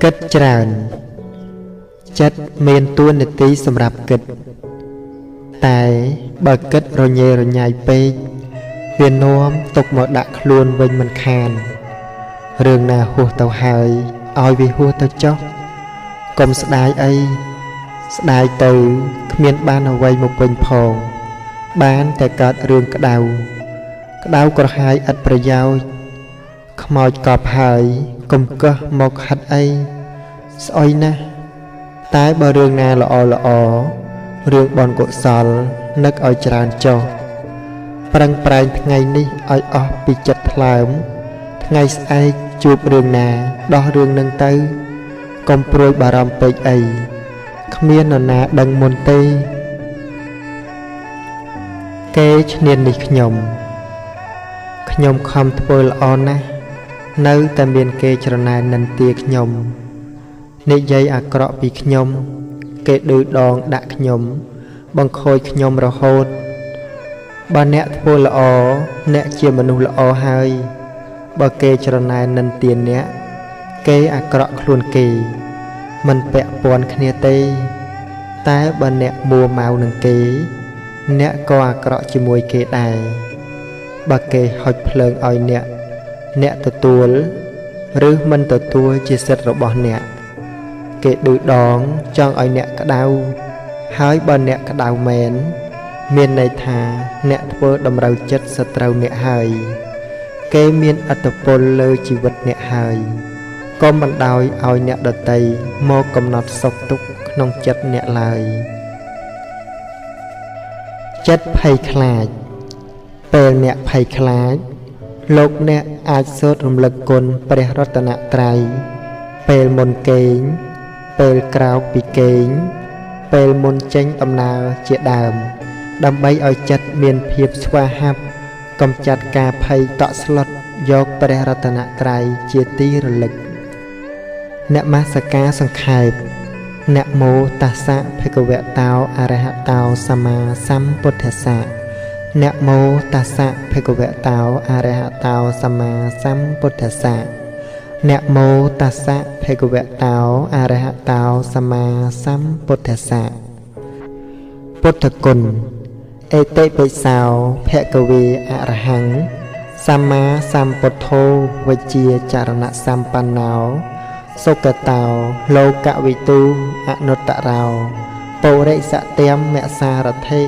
គិតច្រើនចិត្តមានតួនាទីសម្រាប់គិតតែបើគិតរញ៉េរញ៉ៃពេកវានាំទុកមកដាក់ខ្លួនវិញមិនខានរឿងណាហួសទៅហើយឲ្យវាហួសទៅចុះកុំស្ដាយអីស្ដាយទៅគ្មានបានអ្វីមកវិញផងបានតែកើតរឿងក្តៅក្តៅក្រហាយឥតប្រយោជន៍ខ្មោចកប់ហើយកុំកឹះមកហិតអីស្អុយណាស់តែបើរឿងណាល្អល្អរឿងបុណ្យកុសលនឹកឲ្យច្រើនចុះប្រឹងប្រែងថ្ងៃនេះឲ្យអស់ពីចិត្តថ្លើមថ្ងៃស្អែកជួបរឿងណាដោះរឿងនឹងទៅកុំព្រួយបារម្ភពេកអីគ្មាននរណាដឹងមុនទេគេឈ្នាននេះខ្ញុំខ្ញុំខំធ្វើល្អណាស់នៅតែមានគេច្រណែននិន្ទាខ្ញុំនិយាយអាក្រក់ពីខ្ញុំគេឌឺដងដាក់ខ្ញុំបង្ខូចខ្ញុំរហូតបើអ្នកធ្វើល្អអ្នកជាមនុស្សល្អហើយបើគេច្រណែននិន្ទាអ្នកគេអាក្រក់ខ្លួនគេមិនពាក់ព័ន្ធគ្នាទេតែបើអ្នកមួម៉ៅនឹងគេអ្នកក៏អាក្រក់ជាមួយគេដែរបើគេហុចភ្លើងឲ្យអ្នកអ្នកទទួលឬមិនទទួលជាសិទ្ធិរបស់អ្នកគេឌឺដងចង់ឲ្យអ្នកក្តៅហើយបើអ្នកក្តៅមែនមានន័យថាអ្នកធ្វើតម្រូវចិត្តសត្រូវអ្នកហើយគេមានឥទ្ធិពលលើជីវិតអ្នកហើយកុំបណ្ដោយឲ្យអ្នកដទៃមកកំណត់សុខទុក្ខក្នុងចិត្តអ្នកឡើយចិត្តភ័យខ្លាចពេលអ្នកភ័យខ្លាចលោកអ្នកអាចសូត្ររំលឹកគុណព្រះរតនត្រ័យពេលមុនគេងពេលក្រោកពីគេងពេលមុនចេញដំណើរជាដើមដើម្បីឲ្យចិត្តមានភាពស្វាហាប់កម្ចាត់ការភ័យតក់ស្លុតយកព្រះរតនត្រ័យជាទីរលឹកនមស្ការសង្ខេបនមោតស្សៈភគវតោអរហតោសម្មាសម្ពុទ្ធស្សៈនមោតស្សៈភគវតោអរហតោសម្មាសម្ពុទ្ធស្សៈនមោតស្សៈភគវតោអរហតោសម្មាសម្ពុទ្ធស្សៈពុទ្ធគុណអេតិបិសោភគវេអរហង្គសម្មាសម្ពុទ្ធោវិជ្ជាចរណសម្បណ្ណោសុគតោលោកវិទូអនុត្តរោពុរិសតិមសារថិ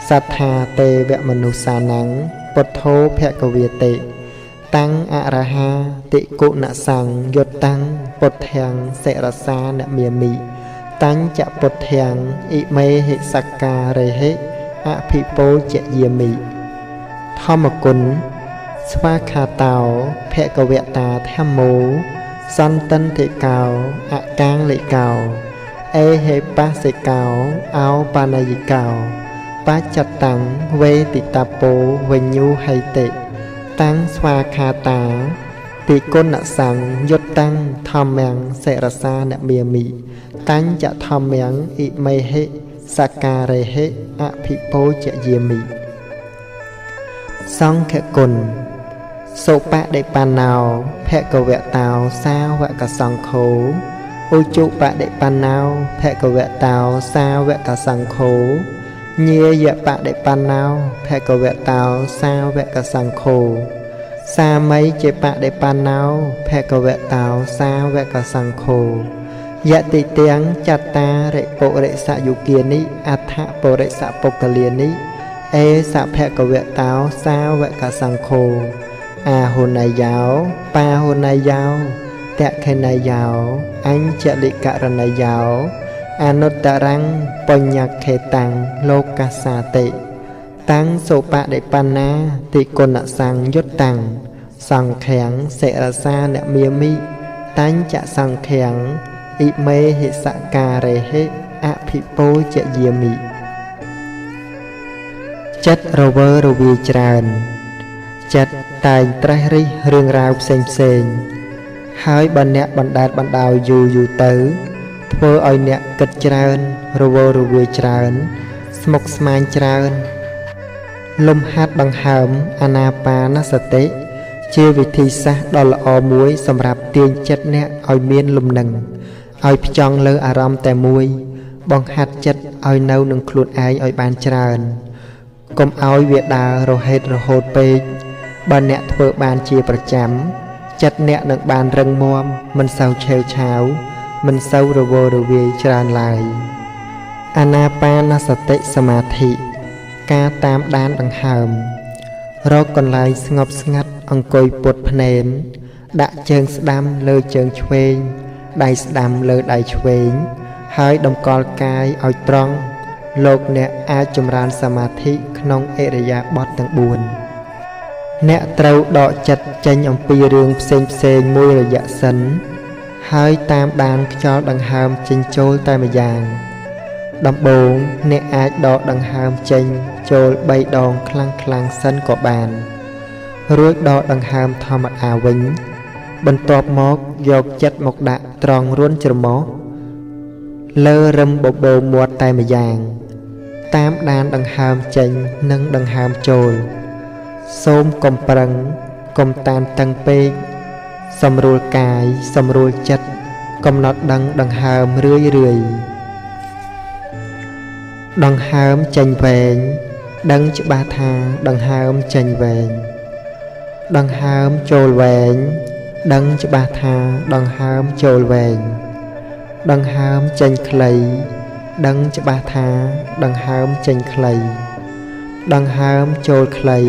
សត្ថាទេវមនុស្សានំពុទ្ធោភគវេតិតាំងអរហាតិគុណសង្យុតាំងពុទ្ធាំងសិរសានមាមិតាំងចពុទ្ធាំងអ៊ិមេហិសក្ការេហិអភិពោជយាមិធម្មគុណស្វាខាតោភគវតាធម្មោសន្តិន្តិកោអកាងលិកោអេហេបាសិកោអោបានយិកោបច្ចតាំងវេទិតពោវិញ្ញូហៃតិតាំងស្វាខាតាតិគុណសង្យុតាំងធម្មំសិរសានមាមិតាញ់ចធម្មំអ៊ិមេហិសក្ការេហិអភិពោជយាមិសង្ឃគុណសុបដិបណ្ណោភគវតោសាវកសង្ឃោឧជុបដិបណ្ណោភគវតោសាវកសង្ឃោញាយបដិបណ្ណោភគវតោសាវកសង្ឃោសាមីជាបដិបណ្ណោភគវតោសាវកសង្ឃោយតិទាំងចត្តារិពុរិសយុគានិអដ្ឋពុរិសពុគ្គលានិអេសភគវតោសាវកសង្ឃោអាហុនយោបាហុនយោតខេនយោអញ្ចលិករណយោអនុត្តរੰបញ្ញខេតាំងលោកសាតិតាំងសុបដិបណ្ណាតិគុណសង្យុតាំងសង្ឃាំងសិរសានមាមិតាញ់ចសង្ឃាំងអ៊ិមេហិសការេហិអភិពោជយាមិចិត្តរវើរវាយច្រើនចិត្តតែងត្រេះរិះរឿងរ៉ាវផ្សេងផ្សេងហើយបើអ្នកបណ្ដែតបណ្ដោយយូរយូរទៅធ្វើឲ្យអ្នកគិតច្រើនរវើរវាយច្រើនស្មុគស្មាញច្រើនលំហាត់ដង្ហើមអានាបានសតិជាវិធីសាស្ត្រដ៏ល្អមួយសម្រាប់ទាញចិត្តអ្នកឲ្យមានលំនឹង ឲ្យផ្ចង់លើអារម្មណ៍តែមួយបង្ហាត់ចិត្តឲ្យនៅនឹងខ្លួនឯងឲ្យបានច្រើនកុំឲ្យវាដើររហេតរហូតពេកបើអ្នកធ្វើបានជាប្រចាំចិត្តអ្នកនឹងបានរឹងមាំមិនសូវឆេវឆាវមិនសូវរវើរវាយច្រើនឡើយអានាបានសតិសមាធិការតាមដានដង្ហើមរកកន្លែងស្ងប់ស្ងាត់អង្គុយពត់ភ្នែនដាក់ជើងស្ដាំលើជើងឆ្វេងដៃស្ដាំលើដៃឆ្វេងហើយតម្កល់កាយឲ្យត្រង់លោកអ្នកអាចចម្រើនសមាធិក្នុងឥរិយាបថទាំង4អ្នកត្រូវដកចិត្តចេញអំពីរឿងផ្សេងៗមួយរយៈសិនហើយតាមដានខ្យល់ដង្ហើមចេញចូលតែម្យ៉ាងដំបូងអ្នកអាចដកដង្ហើមចេញចូល3ដងខ្លាំងៗសិនក៏បានរួចដកដង្ហើមធម្មតាវិញបន្ទាប់មកយកចិត្តមកដាក់ត្រង់រន្ធច្រមុះលើរឹមបបោមាត់តែម្យ៉ាងតាមដានដង្ហើមចេញនិងដង្ហើមចូលសូមកុំប្រឹងកុំតានតឹងពេកសម្រួលកាយសម្រួលចិត្តកំណត់ដឹងដង្ហើមរឿយរឿយដង្ហើមចេញវែងដឹងច្បាស់ថាដង្ហើមចេញវែងដង្ហើមចូលវែងដឹងច្បាស់ថាដង្ហើមចូលវែងដង្ហើមចេញខ្លីដឹងច្បាស់ថាដង្ហើមចេញខ្លីដង្ហើមចូលខ្លី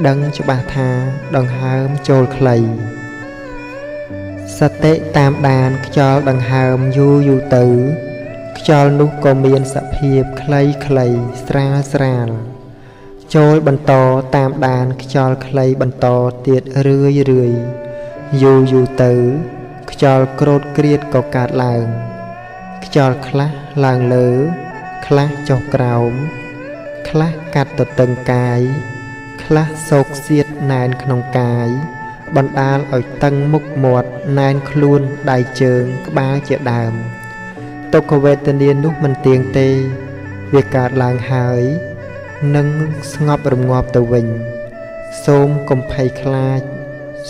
ដឹងច្បាស់ថាដង្ហើមចូលខ្លីសតិតាមដានខ្យល់ដង្ហើមយូរយូរទៅខ្យល់នោះក៏មានសភាពខ្លីខ្លីស្រាលស្រាលចូលបន្តតាមដានខ្យល់ខ្លីបន្តទៀតរឿយរឿយយូរយូរទៅខ្យល់ក្រោតក្រៀតក៏កើតឡើងខ្យល់ខ្លះឡើងលើខ្លះចុះក្រោមខ្លះកាត់ទទឹងកាយខ្លះសោកសៀតណែនក្នុងកាយបណ្ដាលឲ្យតឹងមុខមាត់ណែនខ្លួនដៃជើងក្បាលជាដើមទុក្ខវេទនានោះមិនទៀងទេវាកើតឡើងហើយនឹងស្ងប់រងាប់ទៅវិញសូមកុំភ័យខ្លាច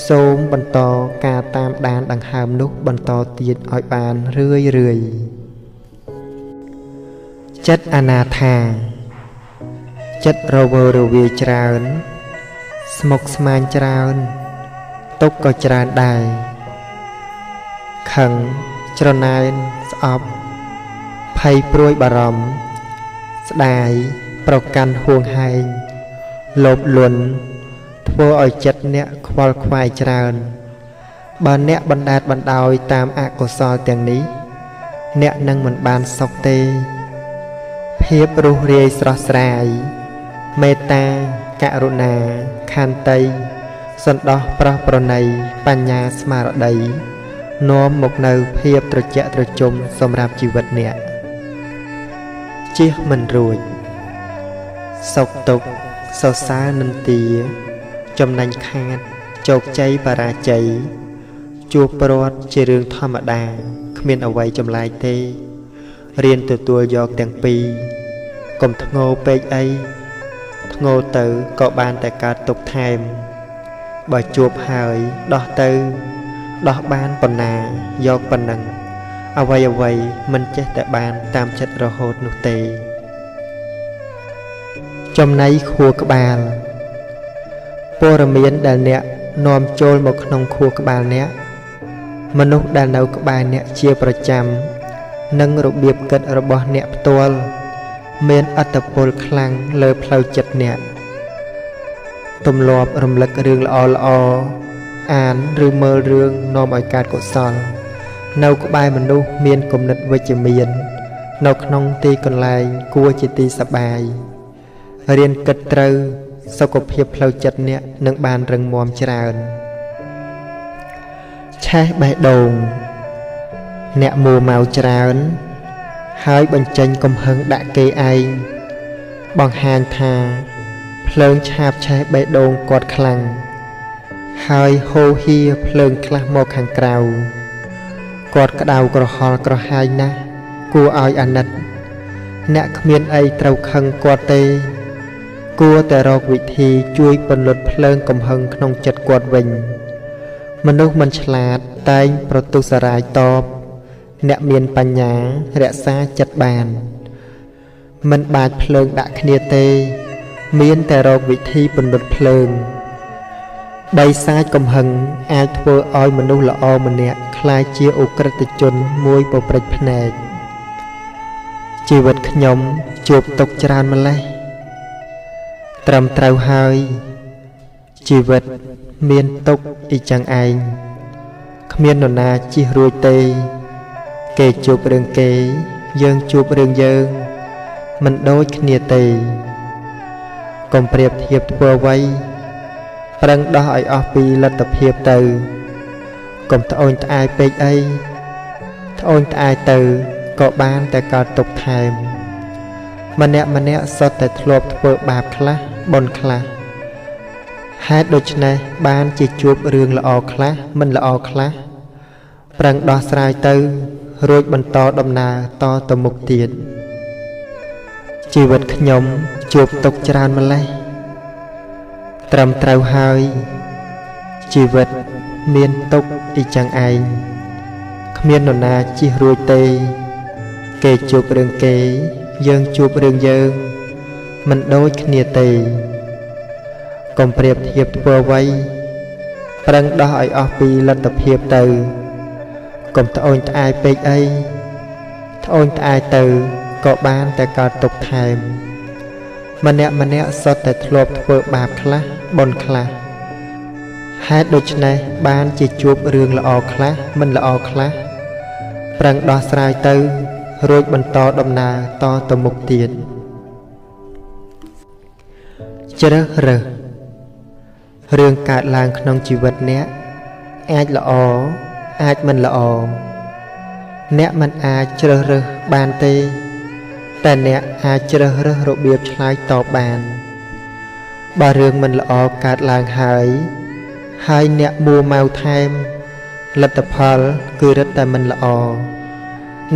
សូមបន្តការតាមដានដង្ហើមនោះបន្តទៀតឲ្យបានរឿយរឿយចិត្តអនាថាចិត្តរវើរវាយច្រើនស្មុគស្មាញច្រើនទុក្ខក៏ច្រើនដែរខឹងច្រណែនស្អប់ភ័យព្រួយបារម្ភស្ដាយប្រកាន់ហួងហែងលោភលន់ធ្វើឲ្យចិត្តអ្នកខ្វល់ខ្វាយច្រើនបើអ្នកបណ្ដែតបណ្ដោយតាមអកុសលទាំងនេះអ្នកនឹងមិនបានសុខទេភាពរុះរាយស្រស់ស្រាយមេត្តាករុណាខន្តីសន្តោសប្រោះប្រណីបញ្ញាស្មារតីនាំមកនៅភាពត្រជាក់ត្រជុំសម្រាប់ជីវិតអ្នកជៀសមិនរួចសុខទុក្ខសរសើរនិន្ទាចំណេញខាតជោគជ័យបរាជ័យជួបព្រាត់ជារឿងធម្មតាគ្មានអ្វីចម្លែកទេរៀនទទួលយកទាំងពីរកុំធ្ងោពេកអីធ្ងោទៅក៏បានតែកើតទុក្ខថែមបើជួបហើយដោះទៅដោះបានប៉ុណ្ណាយកប៉ុណ្ណឹងអ្វីអ្វីមិនចេះតែបានតាមចិត្តរហូតនោះទេចំណៃខួរក្បាលព័ត៌មានដែលអ្នកនាំចូលមកក្នុងខួរក្បាលអ្នកមនុស្សដែលនៅក្បែរអ្នកជាប្រចាំនិងរបៀបគិតរបស់អ្នកផ្ទាល់មានឥទ្ធិពលខ្លាំងលើផ្លូវចិត្តអ្នកទម្លាប់រំលឹករឿងល្អៗអានឬមើលរឿងនាំឲ្យកើតកុសលនៅក្បែរមនុស្សមានគំនិតវិជ្ជមាននៅក្នុងទីកន្លែងគួរជាទីសប្បាយរៀនគិតត្រូវសុខភាពផ្លូវចិត្តអ្នកនឹងបានរឹងមាំច្រើនឆេះបេះដូងអ្នកមួម៉ៅច្រើនហើយបញ្ចេញកំហឹងដាក់គេឯងបង្ហាញថាភ្លើងឆាបឆេះបេះដូងគាត់ខ្លាំងហើយហូរហៀភ្លើងខ្លះមកខាងក្រៅគាត់ក្តៅក្រហល់ក្រហាយណាស់គួរឲ្យអាណិតអ្នកគ្មានអីត្រូវខឹងគាត់ទេគួរតែរកវិធីជួយពន្លត់ភ្លើងកំហឹងក្នុងចិត្តគាត់វិញមនុស្សមិនឆ្លាតតែងប្រទុសរាយតប អ្នកមានបញ្ញារក្សាចិត្តបាន មិនបាចភ្លើងដាក់គ្នាទេ មានតែរកវិធីពន្លត់ភ្លើង បីសាចកំហឹងអាចធ្វើឲ្យមនុស្សល្អម្នាក់ក្លាយជាឧក្រិដ្ឋជនមួយពព្រិចភ្នែក ជីវិតខ្ញុំជួបទុក្ខច្រើនម្ល៉េះ ត្រឹមត្រូវហើយ ជីវិតមានទុក្ខអ៊ីចឹងឯង គ្មាននរណាជៀសរួចទេ គេជួបរឿងគេ យើងជួបរឿងយើង មិនដូចគ្នាទេ កុំប្រៀបធៀបធ្វើអ្វី ប្រឹងដោះឲ្យអស់ពីលទ្ធភាពទៅ កុំត្អូញត្អែពេកអី ត្អូញត្អែទៅក៏បានតែកើតទុក្ខថែម ម្នាក់ម្នាក់សុទ្ធតែធ្លាប់ធ្វើបាបខ្លះបុណ្យខ្លះ ហេតុដូច្នេះបានជាជួបរឿងល្អខ្លះមិនល្អខ្លះ ប្រឹងដោះស្រាយទៅ រួចបន្តដំណើរតទៅមុខទៀត ជីវិតខ្ញុំជួបទុក្ខច្រើនម្ល៉េះ ត្រឹមត្រូវហើយ ជីវិតមានទុក្ខអ៊ីចឹងឯង គ្មាននរណាជៀសរួចទេ គេជួបរឿងគេ យើងជួបរឿងយើង មិនដូចគ្នាទេ កុំប្រៀបធៀបធ្វើអ្វី ប្រឹងដោះឲ្យអស់ពីលទ្ធភាពទៅ កុំត្អូញត្អែពេកអី ត្អូញត្អែទៅក៏បានតែកើតទុក្ខថែម ម្នាក់ម្នាក់សុទ្ធតែធ្លាប់ធ្វើបាបខ្លះបុណ្យខ្លះ ហេតុដូច្នេះបានជាជួបរឿងល្អខ្លះមិនល្អខ្លះ ប្រឹងដោះស្រាយទៅ រួចបន្តដំណើរតទៅមុខទៀត ជ្រើសរើសរឿងកើតឡើងក្នុងជីវិតអ្នក អាចល្អអាចមិនល្អ អ្នកមិនអាចជ្រើសរើសបានទេ តែអ្នកអាចជ្រើសរើសរបៀបឆ្លើយតបបាន បើរឿងមិនល្អកើតឡើងហើយ ហើយអ្នកមួម៉ៅថែម លទ្ធផលគឺរឹតតែមិនល្អ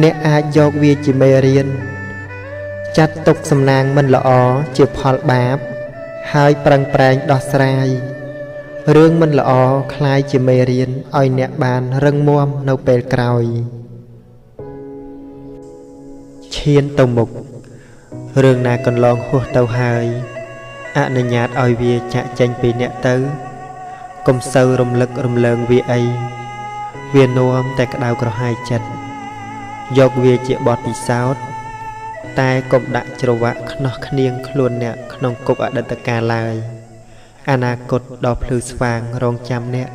អ្នកអាចយកវាជាមេរៀន ចាត់ទុកសំណាងមិនល្អជាផលបាប ហើយប្រឹងប្រែងដោះស្រាយ រឿងមិនល្អក្លាយជាមេរៀនឲ្យអ្នកបានរឹងមាំនៅពេលក្រោយ ឈានទៅមុខ រឿងណាកន្លងហួសទៅហើយ អនុញ្ញាតឲ្យវាចាក់ចេញពីអ្នកទៅ កុំសូវរំលឹករំលើងវាអី វានាំតែក្តៅក្រហាយចិត្ត យកវាជាបទពិសោធន៍ តែកុំដាក់ច្រវាក់ខ្នោះខ្នៀងខ្លួនអ្នកក្នុងគុកអតីតកាលឡើយ អនាគតដ៏ភ្លឺស្វាងរងចាំអ្នក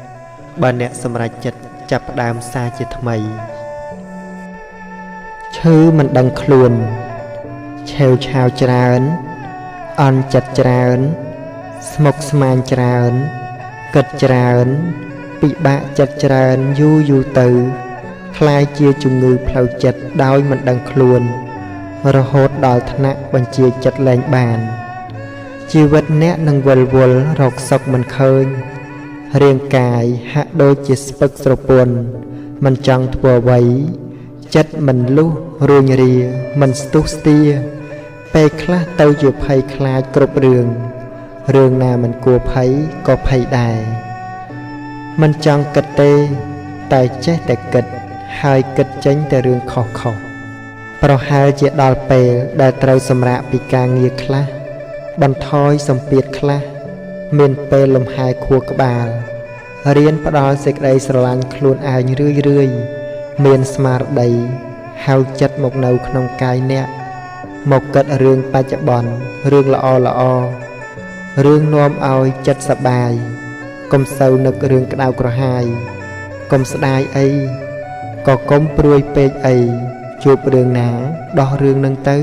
បើអ្នកសម្រេចចិត្តចាប់ផ្ដើមសារជាថ្មី ឈឺមិនដឹងខ្លួន ឆេវឆាវច្រើន អន់ចិត្តច្រើន ស្មុគស្មាញច្រើន គិតច្រើន ពិបាកចិត្តច្រើនយូរយូរទៅ ក្លាយជាជំងឺផ្លូវចិត្តដោយមិនដឹងខ្លួន រហូតដល់ថ្នាក់បញ្ជាចិត្តលែងបាន ជីវិតអ្នកនឹងវិលវល់រកសុខមិនឃើញ រាងកាយហាក់ដូចជាស្ពឹកស្រពន់ មិនចង់ធ្វើអ្វី ចិត្តមិនលុះរួញរា មិនស្ទុះស្ទា ពេលខ្លះទៅជាភ័យខ្លាចគ្រប់រឿង រឿងណាមិនគួរភ័យក៏ភ័យដែរ មិនចង់គិតទេ តែចេះតែគិត ហើយគិតចេញតែរឿងខុសៗ ប្រហែលជាដល់ពេលដែលត្រូវសម្រាកពីការងារខ្លះ បន្ថយសម្ពាធខ្លះ មានពេលលំហែខួរក្បាល រៀនផ្ដល់សេចក្តីស្រឡាញ់ខ្លួនឯងរឿយៗ មានស្មារតីហៅចិត្តមកនៅក្នុងកាយអ្នក មកគិតរឿងបច្ចុប្បន្ន រឿងល្អៗ រឿងនាំឲ្យចិត្តសប្បាយ កុំសូវនឹករឿងក្តៅក្រហាយ កុំស្ដាយអី ក៏កុំព្រួយពេកអី ជួបរឿងណាដោះរឿងនឹងទៅ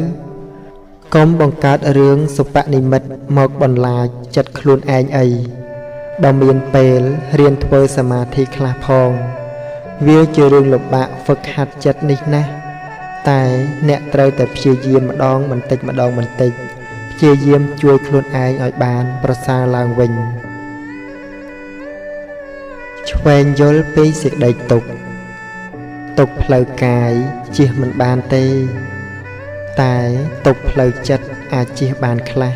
កុំបង្កើតរឿងសុបនិមិត្តមកបន្លាចចិត្តខ្លួនឯងអី បើមានពេលរៀនធ្វើសមាធិខ្លះផង វាជារឿងលំបាកហ្វឹកហាត់ចិត្តនេះណាស់ តែអ្នកត្រូវតែព្យាយាមម្ដងបន្តិចម្ដងបន្តិច ព្យាយាមជួយខ្លួនឯងឲ្យបានប្រសើរឡើងវិញ ឆ្វេងយល់ពីសេចក្តីទុក្ខ ទុក្ខផ្លូវកាយជៀសមិនបានទេ តែទុក្ខផ្លូវចិត្តអាចជៀសបានខ្លះ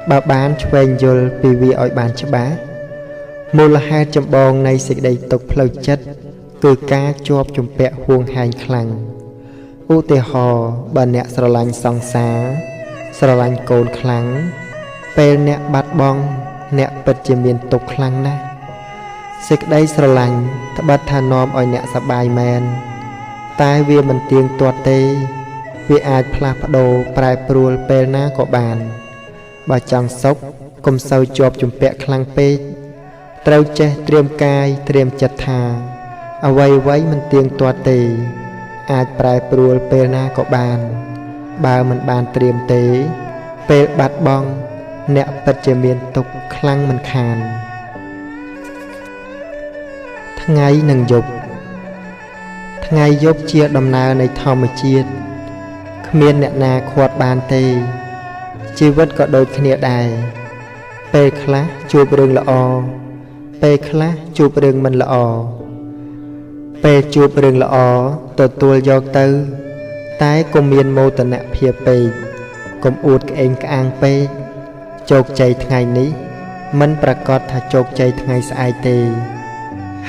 បើបានឆ្វេងយល់ពីវាឲ្យបានច្បាស់ មូលហេតុចម្បងនៃសេចក្តីទុក្ខផ្លូវចិត្ត គឺការជាប់ជំពាក់ហួងហែងខ្លាំងឧទាហរណ៍បើអ្នកស្រឡាញ់សង្សារស្រឡាញ់កូនខ្លាំងពេលអ្នកបាត់បង់អ្នកពិតជាមានទុក្ខខ្លាំងណាស់សេចក្តីស្រឡាញ់ត្បិតថានាំឲ្យអ្នកសប្បាយមែនតែវាមិនទៀងទាត់ទេវាអាចផ្លាស់ប្ដូរប្រែប្រួលពេលណាក៏បានបើចង់សុខកុំសូវជាប់ជំពាក់ខ្លាំងពេកត្រូវចេះត្រៀមកាយត្រៀមចិត្តថាអ្វីៗមិនទៀងទាត់ទេអាចប្រែប្រួលពេលណាក៏បានបើមិនបានត្រៀមទេពេលបាត់បង់អ្នកពិតជាមានទុក្ខខ្លាំងមិនខានថ្ងៃនិងយប់ថ្ងៃយប់ជាដំណើរនៃធម្មជាតិគ្មានអ្នកណាខាត់បានទេជីវិតក៏ដូចគ្នាដែរពេលខ្លះជួបរឿងល្អពេលខ្លះជួបរឿងមិនល្អពេលជួបរឿងល្អទទួលយកទៅតែកុំមានមោទនភាពពេកកុំអួតក្អេងក្អាងពេកជោគជ័យថ្ងៃនេះមិនប្រាកដថាជោគជ័យថ្ងៃស្អែកទេ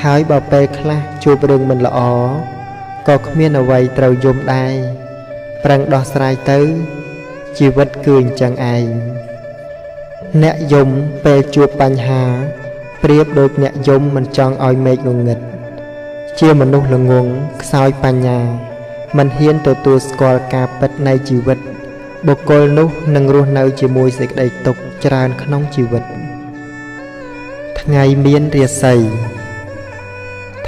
ហើយបើពេលខ្លះជួបរឿងមិនល្អក៏គ្មានអ្វីត្រូវយំដែរប្រឹងដោះស្រាយទៅជីវិតគឺអញ្ចឹងឯងអ្នកយំពេលជួបបញ្ហាប្រៀបដូចអ្នកយំមិនចង់ឲ្យមេឃងងឹតជាមនុស្សល្ងង់ខ្សោយបញ្ញាមិនហ៊ានទទួលស្គាល់ការពិតនៃជីវិតបុគ្គលនោះនឹងរស់នៅជាមួយសេចក្តីទុក្ខច្រើនក្នុងជីវិតថ្ងៃមានរាសី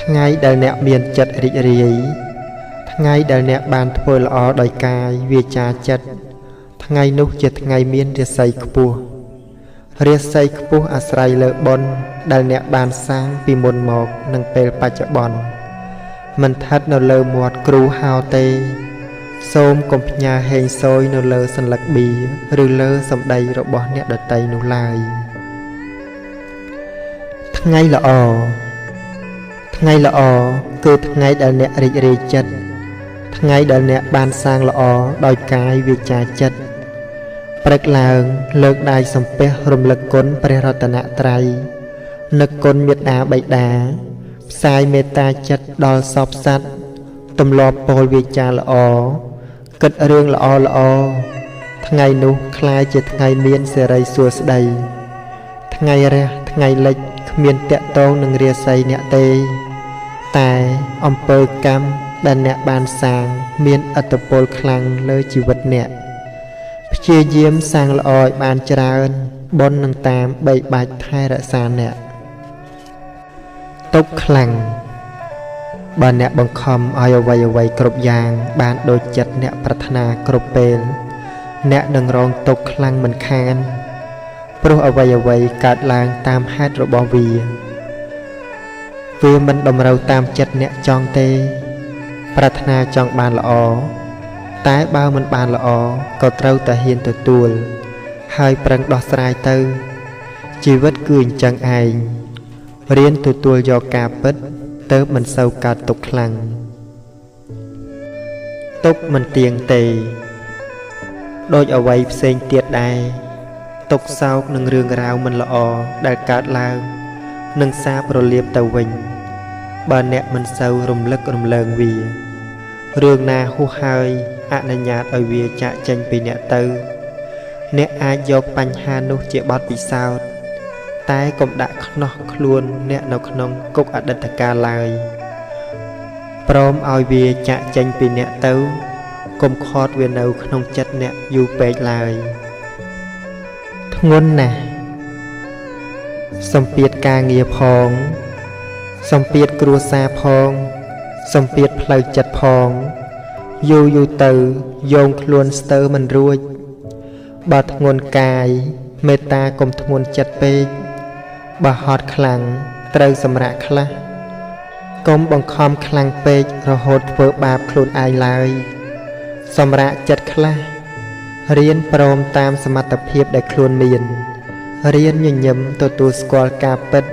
ថ្ងៃដែលអ្នកមានចិត្តរីករាយថ្ងៃដែលអ្នកបានធ្វើល្អដោយកាយវាចាចិត្តថ្ងៃនោះជាថ្ងៃមានរាសីខ្ពស់រាសីខ្ពស់អាស្រ័យលើបុណ្យដែលអ្នកបានសាងពីមុនមកនិងពេលបច្ចុប្បន្នមិនស្ថិតនៅលើមាត់គ្រូហៅទេសូមកុំផ្ញើហេងសូយនៅលើសន្លឹកបៀឬលើសម្ដីរបស់អ្នកដទៃនោះឡើយថ្ងៃល្អថ្ងៃល្អគឺថ្ងៃដែលអ្នករីករាយចិត្តថ្ងៃដែលអ្នកបានសាងល្អដោយកាយវាចាចិត្តព្រឹកឡើងលើកដៃសំពះរំលឹកគុណព្រះរតនត្រ័យនឹកគុណមេត្តាបិតាផ្សាយមេត្តាចិត្តដល់សព្វសត្វទម្លាប់ពោលវាចាល្អគិតរឿងល្អល្អថ្ងៃនោះក្លាយជាថ្ងៃមានសិរីសួស្តីថ្ងៃរះថ្ងៃលិចគ្មានតាក់ទងនឹងរាសីអ្នកទេតែអំពើកម្មដែលអ្នកបានសាងមានឥទ្ធិពលខ្លាំងលើជីវិតអ្នកព្យាយាមសាងល្អឲ្យបានច្រើនបុណ្យនឹងតាមបីបាច់ថែរក្សាអ្នកទុក្ខខ្លាំងបើអ្នកបង្ខំឲ្យអ្វីៗគ្រប់យ៉ាងបានដូចចិត្តអ្នកប្រាថ្នាគ្រប់ពេលអ្នកនឹងរងទុក្ខខ្លាំងមិនខានព្រោះអ្វីៗកើតឡើងតាមហេតុរបស់វាវាមិនតម្រូវតាមចិត្តអ្នកចង់ទេប្រាថ្នាចង់បានល្អតែបើមិនបានល្អក៏ត្រូវតែហ៊ានទទួលហើយប្រឹងដោះស្រាយទៅជីវិតគឺអញ្ចឹងឯងរៀនទទួលយកការពិតទៅមិនសូវកើតទុក្ខខ្លាំងទុក្ខមិនទៀងទេដូចអ្វីផ្សេងទៀតដែរទុក្ខសោកនឹងរឿងរ៉ាវមិនល្អដែលកើតឡើងនឹងសាបរលាបទៅវិញបើអ្នកមិនសូវរំលឹករំលើងវារឿងណាហួសហើយអនុញ្ញាតឲ្យវាចាកចេញពីអ្នកទៅអ្នកអាចយកបញ្ហានោះជាបទពិសោធន៍តែកុំដាក់ខ្នោះខ្លួនអ្នកនៅក្នុងគុកអតីតកាលឡើយព្រមឲ្យវាចាកចេញពីអ្នកទៅកុំខាត់វានៅក្នុងចិត្តអ្នកយូរពេកឡើយធ្ងន់ណាស់សម្ពាធការងារផងសម្ពាធគ្រួសារផងសម្ពាធផ្លូវចិត្តផងយូរយូរទៅយោងខ្លួនស្ទើរមិនរួចបើធ្ងន់កាយមេត្តាកុំធ្ងន់ចិត្តពេកបើហត់ខ្លាំងត្រូវសម្រាកខ្លះកុំបង្ខំខ្លាំងពេករហូតធ្វើបាបខ្លួនឯងឡើយសម្រាកចិត្តខ្លះរៀនព្រមតាមសមត្ថភាពដែលខ្លួនមានរៀនញញឹមទទួលស្គាល់ការពិត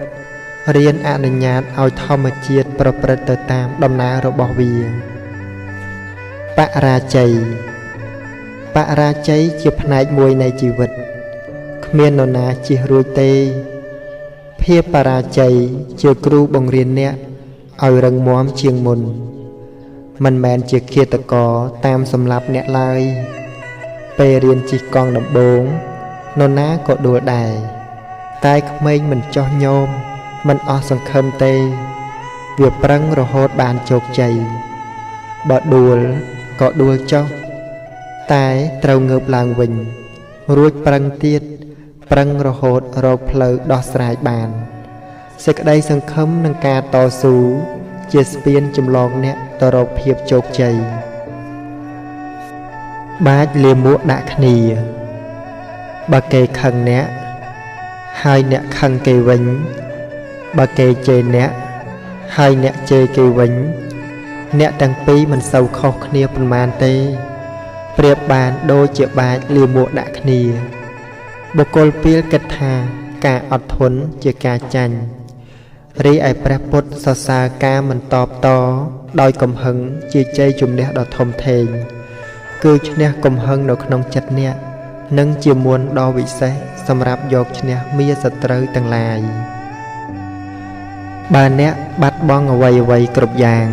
រៀនអនុញ្ញាតឲ្យធម្មជាតិប្រព្រឹត្តទៅតាមដំណើររបស់វាបរាជ័យបរាជ័យជាផ្នែកមួយនៃជីវិតគ្មាននរណាជៀសរួចទេភាពបរាជ័យជាគ្រូបង្រៀនអ្នក ឲ្យរឹងមាំជាងមុនមិនមែនជាឃាតករតាមសម្លាប់អ្នកឡើយពេលរៀនជិះកង់ដំបូងនរណាក៏ដួលដែរតែក្មេងមិនចោះញោមមិនអស់សង្ឃឹមទេវាប្រឹងរហូតបានជោគជ័យបើដួលក៏ដួលចុះតែត្រូវងើបឡើងវិញរួចប្រឹងទៀតប្រឹងរហូតរកផ្លូវដោះស្រាយបានសេចក្តីសង្ឃឹមនឹងការតស៊ូជាស្ពានចម្លងអ្នកទៅរកភាពជោគជ័យបាចលាមកដាក់គ្នាបើគេខឹងអ្នកហើយអ្នកខឹងគេវិញបើគេជេរអ្នកហើយអ្នកជេរគេវិញអ្នកទាំងពីរមិនសូវខុសគ្នាប៉ុន្មានទេប្រៀបបានដូចជាបាចលាមកដាក់គ្នាបុគ្គលពាលគិតថាការអត់ធន់ជាការចាញ់រីឯព្រះពុទ្ធសរសើរការមិនតបតដោយកំហឹងជាជ័យជំនះដ៏ធំធេងគឺឈ្នះកំហឹងនៅក្នុងចិត្តអ្នកនិងជាមន្តដ៏វិសេសសម្រាប់យកឈ្នះមារសត្រូវទាំងឡាយបើអ្នកបាត់បង់អ្វីៗគ្រប់យ៉ាង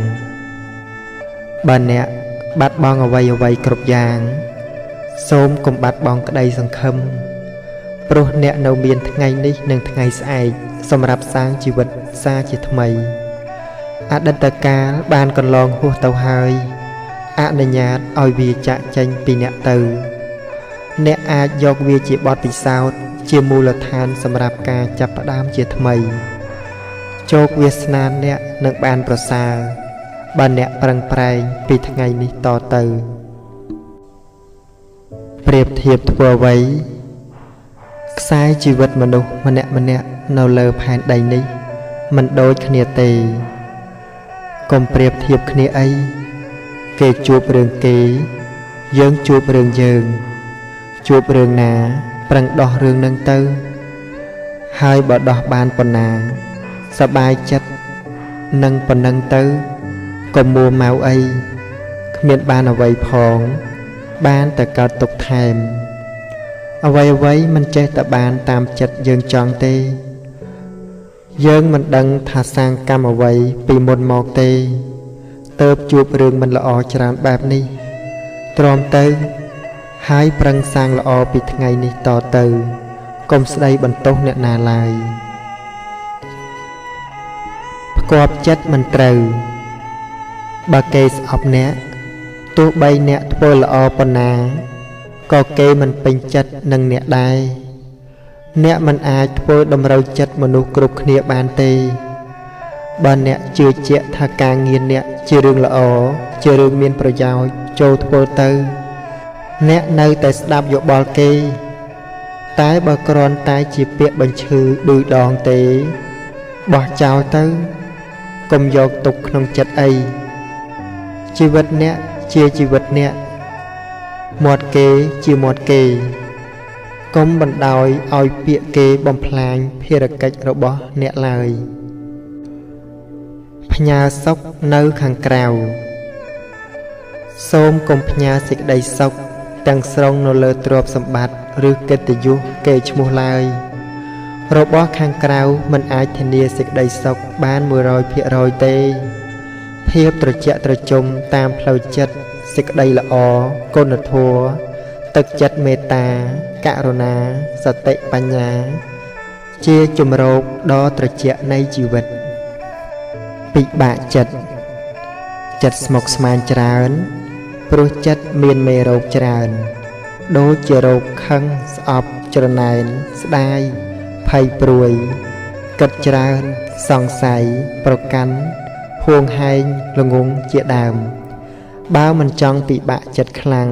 បើអ្នកបាត់បង់អ្វីៗគ្រប់យ៉ាងសូមកុំបាត់បង់ក្តីសង្ឃឹមព្រោះអ្នកនៅមានថ្ងៃនេះនិងថ្ងៃស្អែកសម្រាប់សាងជីវិតសាជាថ្មីអតីតកាលបានកន្លងហួសទៅហើយអនុញ្ញាតឲ្យវាចាកចេញពីអ្នកទៅអ្នកអាចយកវាជាបទពិសោធន៍ជាមូលដ្ឋានសម្រាប់ការចាប់ផ្ដើមជាថ្មីជោគវាសនាអ្នកនឹងបានប្រសើរបើអ្នកប្រឹងប្រែងពីថ្ងៃនេះតទៅប្រៀបធៀបធ្វើអ្វីខ្សែជីវិតមនុស្សម្នាក់ៗនៅលើផែនដីនេះមិនដូចគ្នាទេកុំប្រៀបធៀបគ្នាអីគេជួបរឿងគេយើងជួបរឿងយើងជួបរឿងណាប្រឹងដោះរឿងនឹងទៅហើយបើដោះបានប៉ុណ្ណាសប្បាយចិត្តនឹងប៉ុណ្ណឹងទៅកុំមួម៉ៅអីគ្មានបានអ្វីផងបានតែកើតទុកថែមអ្វីៗមិនចេះតែបានតាមចិត្តយើងចង់ទេយើងមិនដឹងថាសាងកម្មអ្វីពីមុនមកទេទើបជួបរឿងមិនល្អច្រើនបែបនេះទ្រាំទៅហើយប្រឹងសាងល្អពីថ្ងៃនេះតទៅកុំស្ដីបន្ទោសអ្នកណាឡើយផ្គាប់ចិត្តមិនត្រូវបើគេស្អប់អ្នកទោះបីអ្នកធ្វើល្អប៉ុណ្ណាក៏គេមិនពេញចិត្តនឹងអ្នកដែរអ្នកមិនអាចធ្វើតម្រូវចិត្តមនុស្សគ្រប់គ្នាបានទេបើអ្នកជឿជាក់ថាការងារអ្នកជារឿងល្អជារឿងមានប្រយោជន៍ចូលធ្វើទៅអ្នកនៅតែស្ដាប់យោបល់គេតែបើគ្រាន់តែជាពាក្យបញ្ឈឺឌឺដងទេបោះចោលទៅកុំយកទុកក្នុងចិត្តអីជីវិតអ្នកជាជីវិតអ្នកមាត់គេជាមាត់គេកុំបណ្ដោយឲ្យពាក្យគេបំផ្លាញភារកិច្ចរបស់អ្នកឡើយផ្ញើសុខនៅខាងក្រៅសូមកុំផ្ញើសេចក្តីសុខទាំងស្រុងនៅលើទ្រព្យសម្បត្តិឬកិត្តិយសគេឈ្មោះឡើយរបស់ខាងក្រៅមិនអាចធានាសេចក្តីសុខបាន 100% ទេភាពត្រជាក់ត្រជុំតាមផ្លូវចិត្តសេចក្តីល្អគុណធម៌ទឹកចិត្តមេត្តាករុណាសតិបញ្ញាជាជំរកដ៏ត្រជាក់នៃជីវិតពិបាកចិត្តចិត្តស្មុគស្មាញច្រើនព្រោះចិត្តមានមេរោគច្រើនដូចជារោគខឹងស្អប់ច្រណែនស្ដាយភ័យព្រួយគិតច្រើនសង្ស័យប្រកាន់ហួងហែងល្ងងជាដើមបើមិនចង់ពិបាកចិត្តខ្លាំង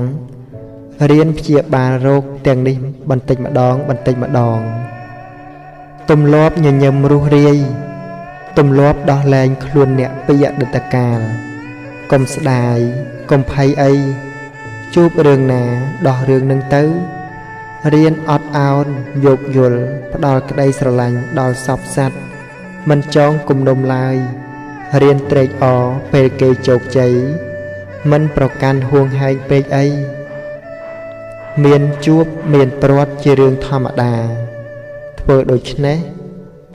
រៀនព្យាបាលរោគទាំងនេះបន្តិចម្ដងបន្តិចម្ដងទម្លាប់ញញឹមរុះរាយទម្លាប់ដោះលែងខ្លួនអ្នកពីអតីតកាលកុំស្ដាយកុំភ័យអីជួបរឿងណាដោះរឿងនឹងទៅរៀនអត់ឱនយោគយល់ផ្ដល់ក្តីស្រឡាញ់ដល់សព្វសត្វមិនចងគំនុំឡើយរៀនត្រេកអរពេលគេជោគជ័យមិនប្រកាន់ហួងហែងពេកអីមានជួបមានព្រាត់ជារឿងធម្មតាធ្វើដូច្នេះ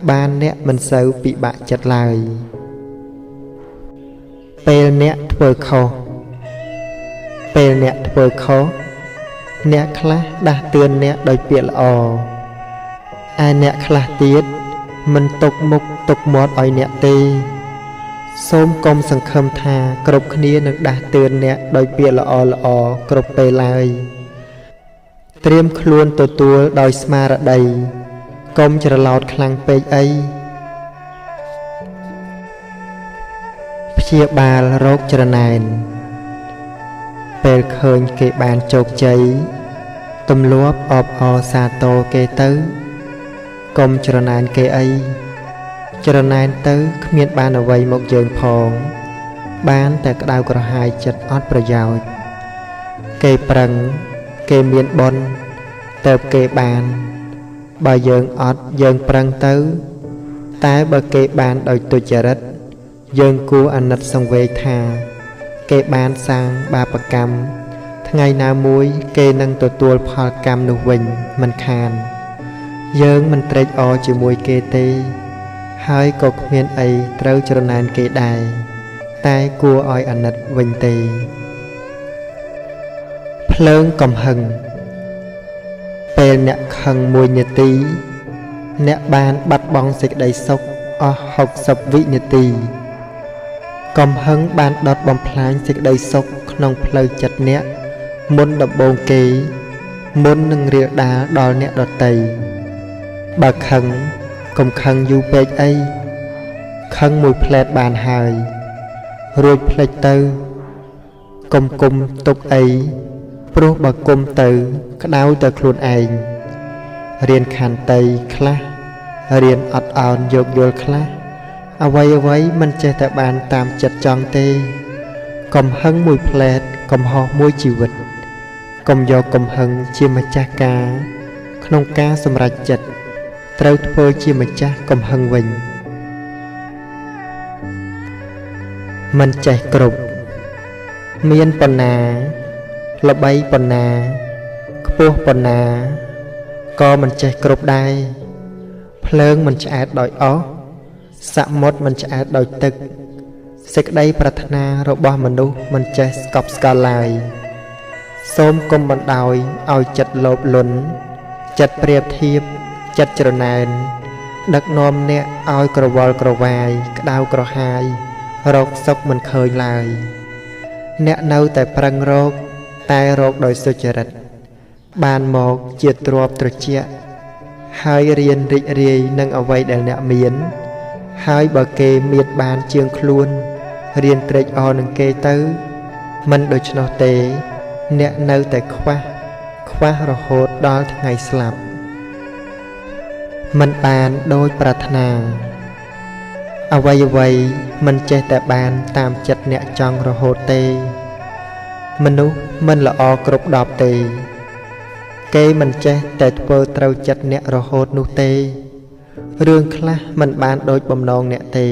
បានអ្នកមិនសូវពិបាកចិត្តឡើយ។ ពេលអ្នកធ្វើខុសពេលអ្នកធ្វើខុសអ្នកខ្លះដាស់តឿនអ្នកដោយពាក្យល្អឯអ្នកខ្លះទៀតមិនទុកមុខទុកមាត់ឲ្យអ្នកទេសូមកុំសង្ឃឹមថាគ្រប់គ្នានឹងដាស់តឿនអ្នកដោយពាក្យល្អល្អគ្រប់ពេលឡើយត្រៀមខ្លួនទទួលដោយស្មារតីកុំច្រឡោតខ្លាំងពេកអីព្យាបាលរោគច្រណែនពេលឃើញគេបានជោគជ័យទម្លាប់អបអរសាទរគេទៅកុំច្រណែនគេអីច្រណែនទៅគ្មានបានអ្វីមកយើងផងបានតែក្តៅក្រហាយចិត្តអត់ប្រយោជន៍គេប្រឹងគេមានបុណ្យទៅគេបានបើយើងអត់យើងប្រឹងទៅតែបើគេបានដោយទុច្ចរិតយើងគួរអាណិតសង្វេគថាគេបានសាងបាបកម្មថ្ងៃណាមួយគេនឹងទទួលផលកម្មនោះវិញមិនខានយើងមិនត្រេកអរជាមួយគេទេហើយក៏គ្មានអីត្រូវច្រណែនគេដែរតែគួរឲ្យអាណិតវិញទេភ្លើងកំហឹងពេលអ្នកខឹងមួយនាទីអ្នកបានបាត់បង់សេចក្តីសុខអស់60វិនាទីកំហឹងបានដុតបំផ្លាញសេចក្តីសុខក្នុងផ្លូវចិត្តអ្នកមុនដំបូងគេមុននឹងរាលដាលដល់អ្នកដទៃបើខឹងកុំខឹងយូរពេកអីខឹងមួយផ្លែតបានហើយរួចភ្លេចទៅកុំគុំទុកអីព្រោះបើគុំទៅក្តៅតែខ្លួនឯងរៀនខន្តីខ្លះរៀនអត់ឱនយោគយល់ខ្លះអ្វីអ្វីមិនចេះតែបានតាមចិត្តចង់ទេកំហឹងមួយផ្លែតកំហុសមួយជីវិតកុំយកកំហឹងជាម្ចាស់ការក្នុងការសម្រេចចិត្តត្រូវធ្វើជាម្ចាស់កំហឹងវិញមិនចេះគ្រប់មានប៉ុណ្ណាល្បីប៉ុណ្ណាខ្ពស់ប៉ុណ្ណាក៏មិនចេះគ្រប់ដែរភ្លើងមិនឆ្អែតដោយអស់សមុទ្រមិនឆ្អែតដោយទឹកសេចក្តីប្រាថ្នារបស់មនុស្សមិនចេះស្កប់ស្កល់ឡើយសូមកុំបណ្ដោយឲ្យចិត្តលោភលន់ចិត្តប្រៀបធៀបចិត្តច្រណែនដឹកនាំអ្នកឲ្យក្រវល់ក្រវាយក្តៅក្រហាយរកសុខមិនឃើញឡើយអ្នកនៅតែប្រឹងរកតែរកដោយសុចរិតបានមកជាទ្រព្យត្រជាក់ហើយរៀនរីករាយនឹងអ្វីដែលអ្នកមានហើយបើគេមានបានជាងខ្លួនរៀនត្រេកអរនឹងគេទៅមិនដូច្នោះទេអ្នកនៅតែខ្វះរហូតដល់ថ្ងៃស្លាប់មិនបានដោយប្រាថ្នាអ្វីអ្វីមិនចេះតែបានតាមចិត្តអ្នកចង់រហូតទេមនុស្សមិនល្អគ្រប់10ទេគេមិនចេះតែធ្វើត្រូវចិត្តអ្នករហូតនោះទេរឿងខ្លះមិនបានដូចបំណងអ្នកទេ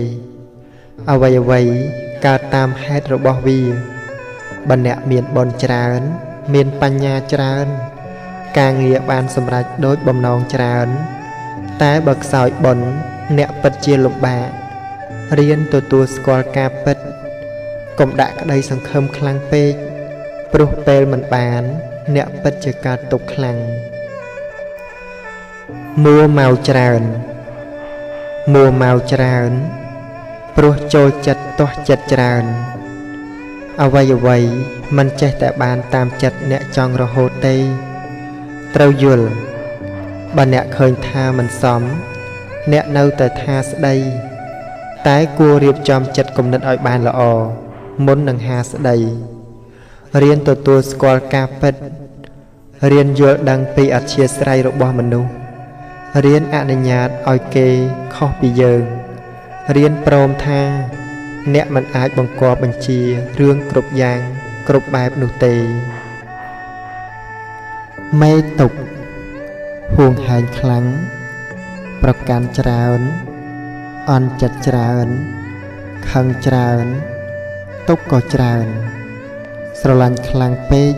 អ្វីអ្វីកើតតាមហេតុរបស់វាបើអ្នកមានបុណ្យច្រើនមានបញ្ញាច្រើនការងារបានសម្រេចដូចបំណងច្រើនតែបើខ្សោយបុណ្យអ្នកពិតជាលំបាករៀនទទួលស្គាល់ការពិតកុំដាក់ក្តីសង្ឃឹមខ្លាំងពេកព្រោះពេលមិនបានអ្នកពិតជាកើតទុក្ខខ្លាំងមួម៉ៅច្រើនមួម៉ៅច្រើនព្រោះចូលចិត្តទាស់ចិត្តច្រើនអ្វីអ្វីមិនចេះតែបានតាមចិត្តអ្នកចង់រហូតទេត្រូវយល់បើអ្នកឃើញថាមិនសមអ្នកនៅតែថាស្ដីតែគួររៀបចំចិត្តគំនិតឲ្យបានល្អមុននឹងហាស្ដីរៀនទទួលស្គាល់ការពិតរៀនយល់ដឹងពីអធ្យាស្រ័យរបស់មនុស្សរៀនអនុញ្ញាតឲ្យគេខុសពីយើងរៀនព្រមថាអ្នកមិនអាចបង្គាប់បញ្ជារឿងគ្រប់យ៉ាងគ្រប់បែបនោះទេមេទុកហួងហែងខ្លាំងប្រកាន់ច្រើនអន់ចិត្តច្រើនខឹងច្រើនទុកក៏ច្រើនស្រឡាញ់ខ្លាំងពេក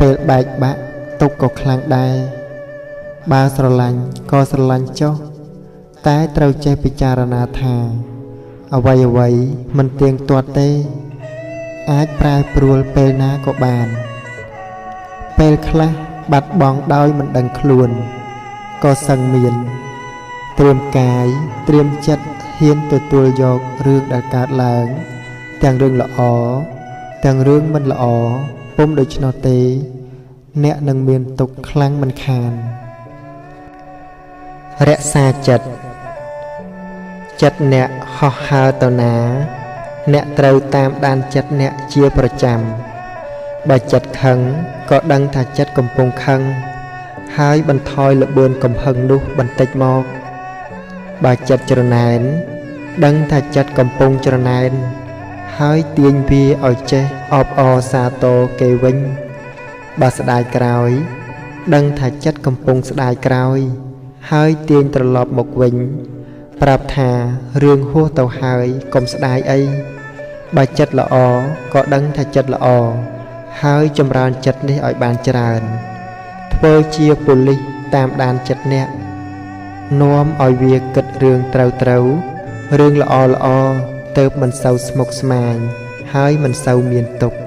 ពេលបែកបាក់ទុកក៏ខ្លាំងដែរបើស្រឡាញ់ក៏ស្រឡាញ់ចុះតែត្រូវចេះពិចារណាថា អ្វីៗមិនទៀងទាត់ទេ អាចប្រែប្រួលពេលណាក៏បាន ពេលខ្លះបាត់បង់ដោយមិនដឹងខ្លួន ក៏សឹងមាន ត្រៀមកាយត្រៀមចិត្តហ៊ានទទួលយករឿងដែលកើតឡើង ទាំងរឿងល្អទាំងរឿងមិនល្អពុំដូច្នោះទេ អ្នកនឹងមានទុក្ខខ្លាំងមិនខាន រក្សាចិត្ត ចិត្តអ្នកហោះហើរទៅណា អ្នកត្រូវតាមដានចិត្តអ្នកជាប្រចាំ បើចិត្តខឹងក៏ដឹងថាចិត្តកំពុងខឹង ហើយបន្ថយល្បឿនកំហឹងនោះបន្តិចមក បើចិត្តច្រណែន ដឹងថាចិត្តកំពុងច្រណែន ហើយទាញវាឲ្យចេះអបអរសាទរគេវិញ បើស្ដាយក្រោយ ដឹងថាចិត្តកំពុងស្ដាយក្រោយ ហើយទាញត្រឡប់មកវិញ ប្រាប់ថារឿងហួសទៅហើយកុំស្ដាយអី បើចិត្តល្អក៏ដឹងថាចិត្តល្អ ហើយចម្រើនចិត្តនេះឲ្យបានច្រើន ធ្វើជាប៉ូលីសតាមដានចិត្តអ្នក នាំឲ្យវាគិតរឿងត្រូវៗរឿងល្អៗទៅមិនសូវស្មុគស្មាញ ហើយមិនសូវមានទុក្ខ។